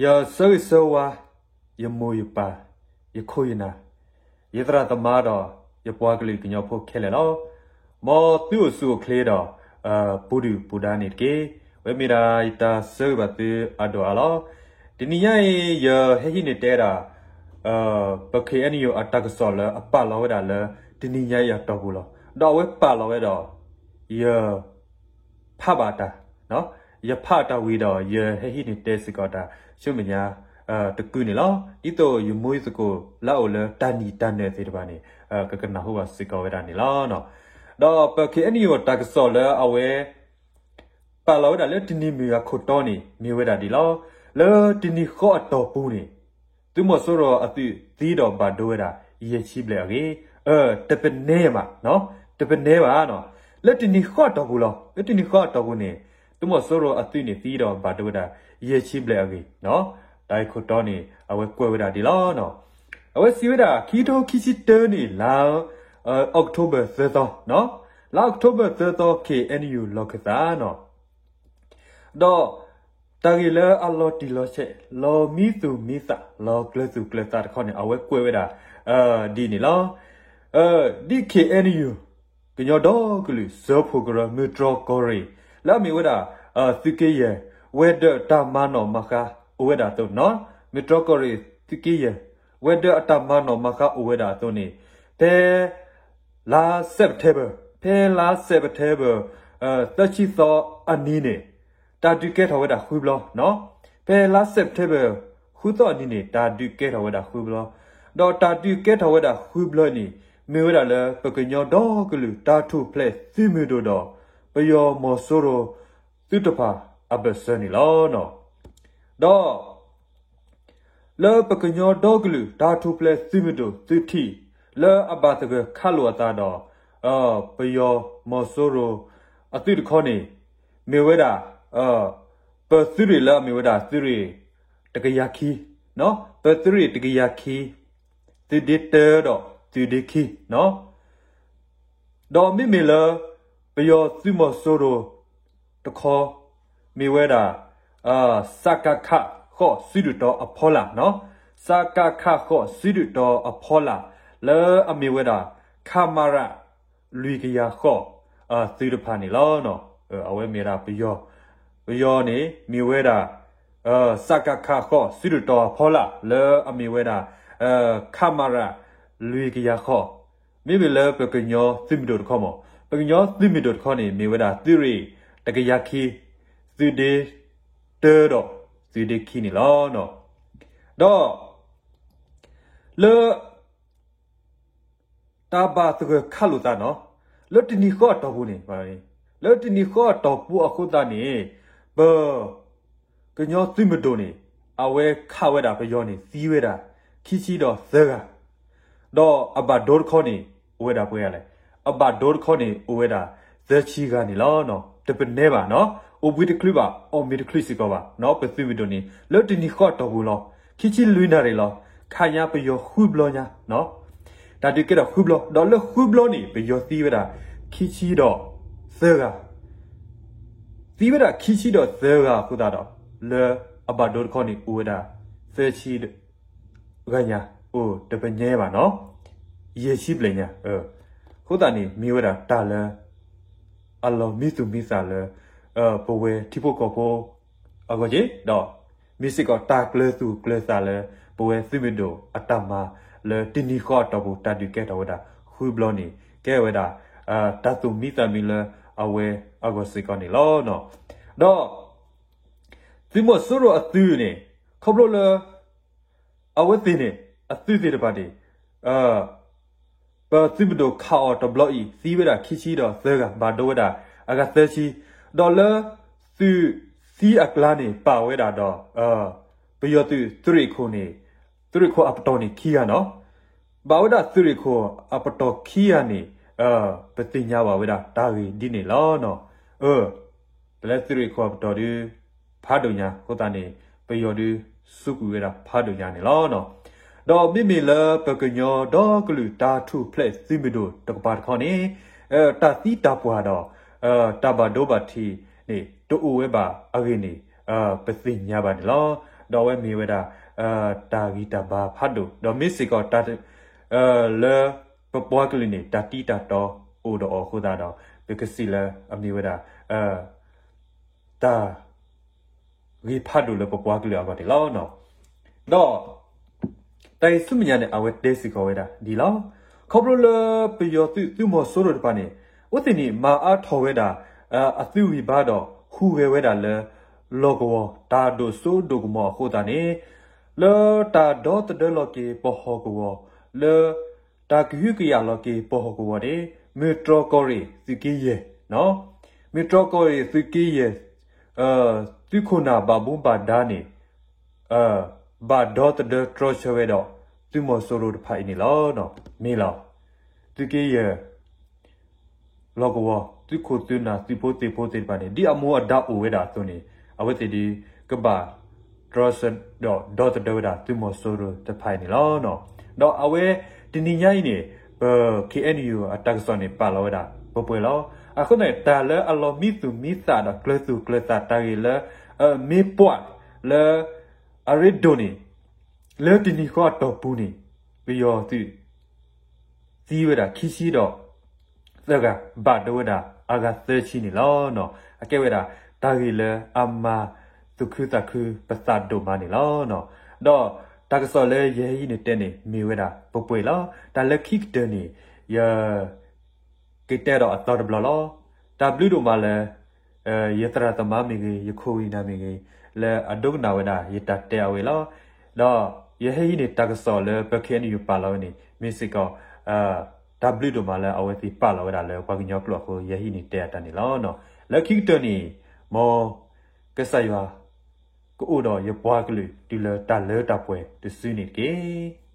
ယဆၢဂ့ၤဆၢဝါ ယမိၢ်ယပၢ် ယခိၣ်ယနၢ် ယသရၣ်သမါဒီး ယပှၤကလုာ်ကညီဖိခဲလၢာ်လီၤ. မ်သုအိၣ်ဆူၣ်အိၣ်ချ့ဒီး ပူၤဒုၣ်ပူၤဒါန့ၣ်တက့ၢ်. ဝဲမ့ၢ်ဒၣ်ယတၢ်ဆၢဂ့ၤဘၣ်သုအဒိၣ်အါလီၤ. တနံၤညါအံၤ ယဟဲဟံးန့ၢ်တဲဒၣ် ပ K N U အတၢ်ကစီၣ်လၢအပာ်လီၤဝဲဒၣ်လၢ တနံၤညါအံၤအတီၢ်ပူၤလီၤ. ဒီးအဝဲပာ်လီၤဝဲဒီး ယ ဖးဘၣ်တၢ်, ယဖးတၢ်ဝံၤဒီး ယဟဲဟံးန့ၢ်တဲစ့ၢ်ကီးတၢ်ဆူမဲာ်ညါတကုာ်န့ၣ်လီၤ. ဒ်သိးယမိၢ်ယသကိးလၢအအိၣ်လၢတၢ်နံၣ်တၢ်နၢၤသ့ၣ်တဖၣ်န့ၣ် ကကနၢ်ဟူဘၣ်စ့ၢ်ကီးဝဲဒၣ်န့ၣ်လီၤ. ဒီးပ K N U တၢ်ကစီၣ်လၢအဝဲ ပာ်လီၤဝဲဒၣ်လၢတနံၤမုၢ်အခိၣ်တီန့ၣ် မ့ၢ်ဝဲဒၣ်ဒ်လီၤ. လၢတနံၤဃီအတီၢ်ပူၤန့ၣ် သုးမီၤစိရိၤအသုးသံဒီးဘၣ်ဒိဝဲဒၣ် ယဲၢ်ဆံဘျဲၣ်အဂ့ၢ်, တပနဲဘၣ်, တပနဲဘၣ်, လၢတနံၤဃီအတီၢ်ပူၤလီၤ. လၢတနံၤဃီအတီၢ်ပူၤန့ၣ် သုးမီၤစိရိၤအသုးန့ၣ်သံဒီးဘၣ်ဒိဝဲဒၣ် ယဲၢ်ဆံဘျဲၣ်အဂ့ၢ်, တၢ်ဂ့ၢ်ခိၣ်တီန့ၣ် အဝဲကွဲးဝဲဒၣ်ဒ်လီၤ. အဝဲစံးဝဲဒၣ် ခံကထိခံဆံတၢန့ၣ် လါ October သၢသီ, လါ October သၢသီ K N U လီၢ်ခၢၣ်သးန့ၣ် ဒီးတၢ်ဂ့ၢ်လၢအလီၤတံၢ်လီၤဆဲး လီၤမံသူၣ်မံသး လီၤကျၢၤသူၣ်ကျၢၤသးတခီန့ၣ် အဝဲကွဲးဝဲဒၣ် ဒ်န့ၣ်လီၤ. ဒ် K N U ကညီဒီကလုာ်စၢဖှိၣ်ကရၢ မုၢ်တြီၢ်ကီၢ်ရ့ၣ် လၢအမ့ၢ်ဝဲဒၣ် သုးက့ယဲၢ် ဝဲၤဒၢးတၢ်မၤနီၣ်မၤဃါအိၣ်ဝဲဒၣ်အသိးန့ၣ်, မုၢ်တြီၢ်ကီၢ်ရ့ၣ် သုးက့ယဲၢ် ဝဲၤဒၢးအတၢ်မၤနီၣ်မၤဃါအိၣ်ဝဲဒၣ်အသိးန့ၣ် ဖဲ လါ September, ဖဲလါ September သၢဆံသီအနံၤန့ၣ် တၢ်ဒုးကဲထီၣ်ဝဲဒၣ်ဃုဘျီ, ဖဲလါ September ဃုသီအနံၤန့ၣ် တၢ်ဒုးကဲထီၣ်ဝဲဒၣ်ဃုဘျီ, ဒီးတၢ်ဒုးကဲထီၣ်ဝဲဒၣ်ဃုဘျီန့ၣ် မ့ၢ်ဝဲဒၣ်လၢပကညီဒီကလုာ်တၢ်ထူၣ်ဖျဲးသုးမုၢ်ဒိၣ်ဒီး ပယီၤမီၤစိရိၤသုးတဖၣ်အဘၢၣ်စၢၤန့ၣ်လီၤ. ဒီး လၢပကညီဒီကလုာ်တၢ်ထူၣ်ဖျဲးသုးမုၢ်ဒိၣ်သုးထံၣ် လၢအဘၣ်သဂၢၢ်ခးလိာ်အသးဒီး ပယီၤမီၤစိရိၤအသုးတခီန့ၣ် မ့ၢ်ဝဲဒၣ် ပသုးရ့ၣ်လၢအမ့ၢ်ဝဲဒၣ်သုးရ့ၣ်တကယၤခံ, ပသုးရ့ၣ်တကယၤခံ, သုးဒ့တၢဒီးသုးဒ့ခံ ဒီးမ့မ့ၢ်လၢ ပယီၤသုးမီၤစိရိၤတခီ မ့ၢ်ဝဲဒၣ် စကခ ဃိး စုဒုၣ်တီၤအဖီလာ်, စကခ ဃိး စုဒုၣ်တီၤအဖီလာ် လၢအမ့ၢ်ဝဲဒၣ် ခမရ လွံၢ်ကယၤဃိး သုးတဖၣ်န့ၣ်လီၤ. အဝဲမ့ၢ်ဝဲဒၣ်ပယီၤ, ပယီၤန့ၣ် မ့ၢ်ဝဲဒၣ် စကခ ဃိး စုဒုၣ်တီၤအဖီလာ် လၢအမ့ၢ်ဝဲဒၣ် ခမရ လွံၢ်ကယၤဃိး, မ့မ့ၢ်လၢပကညီသုးမုၢ်ဒိၣ်တခီမး, ပကညီသုးမုၢ်ဒိၣ်တခီန့ၣ် မ့ၢ်ဝဲဒၣ်သုးရ့ၣ်တကယၤခံ, သုးဒ့တၢဒီးသုးဒ့ခံန့ၣ်လီၤ. ဒီး လၢ တၢ်ဘၣ်သဂၢၢ်ခးလိာ်သးန့ၣ် လၢတနံၤဃီအတီၢ်ပူၤန့ၣ်, လၢတနံၤဃီအတီၢ်ပူၤအဃိသတးန့ၣ် ပ ကညီသုးမုၢ်ဒိၣ်န့ၣ် အဝဲခးဝဲဒၣ်ပယီၤန့ၣ် သံဝဲဒၣ် ခံဆံဒီးသၢဂၤ, ဒီးအဘၣ်ဒိတခီန့ၣ် အိၣ်ဝဲဒၣ်ပှဲၤဂၤလဲၣ်, အဘၣ်ဒိတခီန့ၣ် အိၣ်ဝဲဒၣ်သၢဆံဂၤန့ၣ်လီၤ. တပနဲဘၣ်န့ၣ်, အိၣ်ဘှံးတချုးဘၣ်, အီၣ်မ့ၤတချုးစ့ၢ်ကီးဘၣ်န့ၣ်, ပသုးမုၢ်ဒိၣ်န့ၣ် လၢတနံၤဃီအတီၢ်ပူၤလီၤ. ခံဆံလွံၢ်နၣ်ရံၣ်လီၤ. ခးညါပယီၤဃုဘျီညါ တၢ်ဒုးကဲထီၣ်ဃုဘျီ, ဒီးလၢဃုဘျီန့ၣ် ပယီၤသံဝဲဒၣ် ခံဆံဒီးသၢဂၤ, သံဝဲဒၣ်ခံဆံဒီးသၢဂၤအဃိသတးဒီး လၢအဘၣ်ဒိတခီန့ၣ် အိၣ်ဝဲဒၣ်သၢဆံဂၤညါ, အိၣ်တပနဲဘၣ်န့ၣ်, ယဲၢ်ဆံဘျဲၣ်ညါ, အဃိသတးန့ၣ် မ့ၢ်ဝဲဒၣ်တၢ်လၢ အလီၤမံသူၣ်မံသးလၢ ပဝဲထံဖိကီၢ်ဖိ အဂီၢ်က့ၤ, ဒီး မ့ၢ်စ့ၢ်ကီးတၢ်ကျၢၤသူၣ်ကျၢၤသးလၢ ပဝဲသုးမုၢ်ဒိၣ်အတၢ်မၤလၢတနံၤဃီအတီၢ်ပူၤ တၢ်ဒုးကဲထီၣ်ဝဲဒၣ်ဃုဘျီန့ၣ် ကဲဝဲဒၣ် တၢ်သူၣ်မံသးမံလၢအဝဲအဂီၢ်စ့ၢ်ကီးန့ၣ်လီၤ. ဒီး သုးမီၤစိရိၤအသုးန့ၣ် ခီဖျိလၢ အဝဲသ့ၣ်န့ၣ် အသုးသ့ၣ်တဖၣ်န့ၣ် ပသုးမုၢ်ဒိၣ်ခးအီၤတဘျီအံၤ သံဝဲဒၣ်ခံဆံဒီးသၢဂၤ, ဘၣ်ဒိဝဲဒၣ်အဂၤသၢဆံ, ဒီးလၢသုးသံအကျါန့ၣ် ပာ်ဝဲဒၣ်ဒီး ပယီၤသုးသုးရ့ၣ်ခိၣ်န့ၣ် သုးရ့ၣ်ခိၣ်အပတီၢ်န့ၣ်ခံဂၤန့ၣ်, ဘၣ်ဝဲဒၣ်သုးရ့ၣ်ခိၣ်အပတီၢ်ခံဂၤန့ၣ် ပသ့ၣ်ညါဘၣ်ဝဲဒၣ်တၢ်ဂ့ၢ်ဒ်န့ၣ်လီၤ. ပလဲသုးရ့ၣ်ခိၣ်အပတီၢ်ဒုး ဖးဒိၣ်ညါအဃိသတးန့ၣ် ပယီၤဒုးစူးကွံာ်ဝဲဒၣ်ဖးဒိၣ်ညါန့ၣ်လီၤ. ဒီးမ့မ့ၢ်လၢပကညီဒီကလုာ်တၢ်ထူၣ်ဖျဲးသုးမုၢ်ဒိၣ်တကပၤတခီန့ၣ် တၢ်သံတၢ်ပှၢ်ဒီး တၢ်ဘၣ်ဒိဘၣ်ထံးန့ၣ် တအိၣ်ဝဲဘၣ်အဂ့ၢ်န့ၣ် ပသ့ၣ်ညါဘၣ်န့ၣ်လီၤ. ဒီးအဝဲမ့ၢ်ဝဲဒၣ် တၢ်ဂံၢ်တၢ်ဘါဖးဒိၣ် ဒီးမ့ၢ်စ့ၢ်ကီးတၢ် လၢပပှၤကလုာ်န့ၣ် တၢ်တံၢ်တၢ်တီအိၣ်ဒီးအီၤအဃိသတးဒီး ပကစံးလၢအမ့ၢ်ဝဲဒၣ် တၢ် ဂ့ၤဖးဒိၣ်လၢပပှၤကလုာ်အဂီၢ်န့ၣ်လီၤ. ဒီး တၢ်ဂ့ၢ်ဆူမဲာ်ညါန့ၣ် အဝဲတဲစ့ၢ်ကီးဝဲဒၣ်ဒ်လီၤ. ခီဖျိလၢပယီၤသုးသုးမီၤစိရိၤတဖၣ်န့ၣ် အဝဲသ့ၣ်န့ၣ် မၤအါထီၣ်ဝဲဒၣ် အသုးဂံၢ်ဘါဒီး ဟူးဂဲၤဝဲဒၣ်လၢ လီၢ်ကဝီၤ တၢ်ဒိၣ်စိဒိၣ်ကမီၤအဃိသတးန့ၣ် လၢတၢ်ဒီသဒၢလီၤက့ၤပဟီၣ်ကဝီၤ လၢ တၢ်ကဟုကယာ်လီၤက့ၤပဟီၣ်ကဝီၤန့ၣ် မ့ၢ်တြီၢ်ကီၢ်ရ့ၣ်သုးက့ယဲၢ် မ့ၢ်တြီၢ်ကီၢ်ရ့ၣ်သုးက့ယဲၢ် သုးခိၣ်နၢ်ဘၣ်မူဘၣ်ဒါန့ၣ် ဘၣ်ဒီသဒၢတြီဆၢဝဲဒီး သုးမီၤစိရိၤတဖၣ်အံၤန့ၣ်လီၤ. မ့ၢ်လီၤ. သုးက့ယဲၢ် လီၢ်ကဝီၤ သုးခိၣ်သုးနၢ်သုးဖိသ့ၣ်ဖိသ့ၣ်တဖၣ်န့ၣ် ဒ်အမူအဒါအိၣ်ဝဲဒၣ်အသိးန့ၣ် အဝဲသ့ၣ်ဒ် ကဘၣ်တြီဆၢဒီးဒီသဒၢဝဲဒၣ်သုးမီၤစိရိၤတဖၣ်အံၤန့ၣ်လီၤ. ဒီးအဝဲတနံၤညါအံၤန့ၣ် ပ ခ့ၣ်အဲၣ်ယူၣ် အတၢ်ကစီၣ်န့ၣ် ပာ်လီၤဝဲဒၣ်ပှဲၤပှဲၤလီၤ. အဃိသတးန့ၣ် တၢ်လၢအလီၤမံသူၣ်မံသးဒီးကျၢၤသူၣ်ကျၢၤသးတၢ်ဂ့ၢ်လၢ မ့ၢ်ပှၤလၢ အရ့ဒိၣ်န့ၣ် လၢတနံၤဃီအတီၢ်ပူၤန့ၣ် ပယီၤသုး သံဝဲဒၣ်ခံဆံဒီး သၢဂၤ ဘၣ်ဒိဝဲဒၣ်အဂၤသၢဆံန့ၣ်လီၤ. အကဲဝဲဒၣ် တၢ်ဂ့ၢ်လၢအမၤသူၣ်ခုသးခုပသးဒိၣ်မးန့ၣ်လီၤ. ဒီးတၢ်ကစီၣ်လၢယဟဲဟံးန့ၢ်တဲန့ၣ် မ့ၢ်ဝဲဒၣ်ပှဲၤပှဲၤလီၤ. တၢ်လၢခံကတၢၢ်န့ၣ် ယ ကတဲဒီးအသီတဘျီလီၤ. တၢ်ဘျုးဒိၣ်မးလၢ ယသရၣ်သမါမ့ၢ်ဂ့ၤ, ယခိၣ်ဝံနၤမ့ၢ်ဂ့ၤ, လၢအဒိကနၣ်ဝဲဒၣ်ယတၢ်တဲအဝဲလီၤ. ဒီးယဟဲဟံးန့ၢ်တၢ်ကစီၣ်လၢပ ခ့ၣ်အဲၣ်ယူၣ် ပာ်လီၤဝဲန့ၣ် မ့ၢ်စ့ၢ်ကီး တၢ်ဘျုးဒိၣ်မးလၢအဝဲသ့ၣ်ပာ်လီၤဝဲဒၣ်လၢပှၤကညီကျိာ်အဃိ ယဟံးန့ၢ်တဲအတၢ်န့ၣ်လီၤ. လၢခံကတၢၢ်န့ၣ် မ် ကစၢ်ယွၤ ကအိၣ်ဒီးယပှၤကလုာ်တုၤလၢတၢ်လၢတၢ်ပှဲၤတစုန့ၣ်တက့ၢ်.